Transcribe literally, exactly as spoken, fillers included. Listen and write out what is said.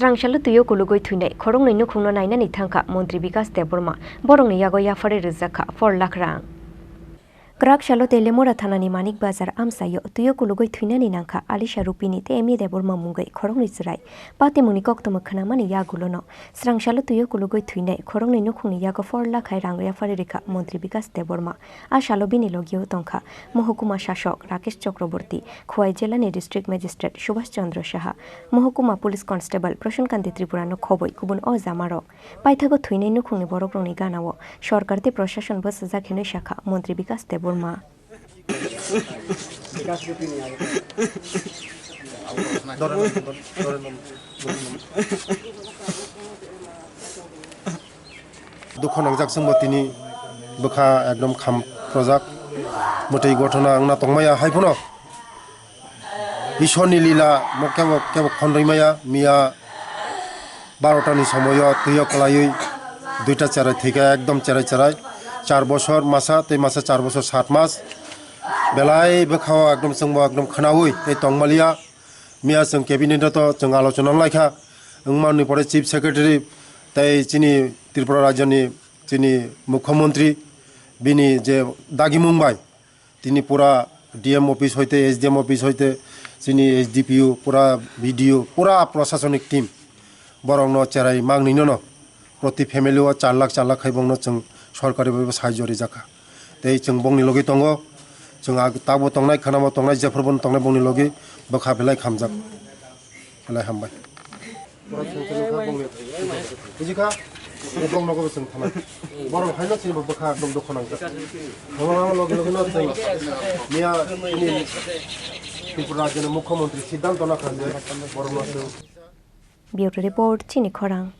Srangsalo twio kulugwi thwinai khoroknwi nukhungno nainani thangkha Montri Bikas Debbarma, borokni yago yapharwi rwjakha four lakh rang. Kwrak salo Telemura thanani Manik Bazar amchaio twio kulugwi thwinani nangkha Alisha Rupini tei Emi Debbarma mungwi khoroknwi chwrai. Patimungni koktwma khnamani yagulono srangsalo twio kulugwi thwinai khoroknwi nukhungni yago four lakh hai rang yapharwi rwkha Montri Bikas Debbarma. A salo bini logio tongkha Mohokuma Sasok Rakesh Chakraborty, Khowai Jilani District Magistrate Subhash Chandra Saha, Mohokuma Police Constable Prashant Kanti Tripura no khobwi kubun o jamarok. Paithago thwinai nukhungni borokrokni ganao sorkar tei proshashan bwsajak hinwi sakha Montri Bikas Debbarma. Dukho nangjak chwngbo tini bwkha ekdom kham projak mwtwi gothona wngna tongmaya hai phano Ishorni lila mo kebo kebo khonrwi maya miya barota ni somoyo twiyo kwlaiwi duita cherai thwikha ekdom cherai cherai char bosor masa tei masa char bosor sat mas belai bwkhao ekdom chwngbo ekdom khwnawi tei tongmaliya. Miya chwng cabinet o to chwng alochona wnglaikha, wngmani pore chief secretary tei chini Tripura rajyoni chini mukhyamantri bini je dagimung bai tini pura D M office hoite S D M office hoite chini S D P O pura B D O pura proshasonic team borokno cherai mangnwino no proti family o char lakh char lakh khai bongno chwng sorkari bai sahajyo rijakha. Tei chwng bongni logi tongo, chwng ag-, tabuk tongnai khwnamo tongnai jephuru bono tongnai bongni logi bwkha belai khamjak. Belai hambai. Borok chwng chwng kha bongni. Bujikha? Bongno go chwng thanai. Borok haino chini bwkha ekdom dukho nangjak. Bongno logi logi no chwng miya chini Tripura rajyoni mukhyamantri siddhanto nakha je borokno chwng. Bureau Report, Chini Khorang.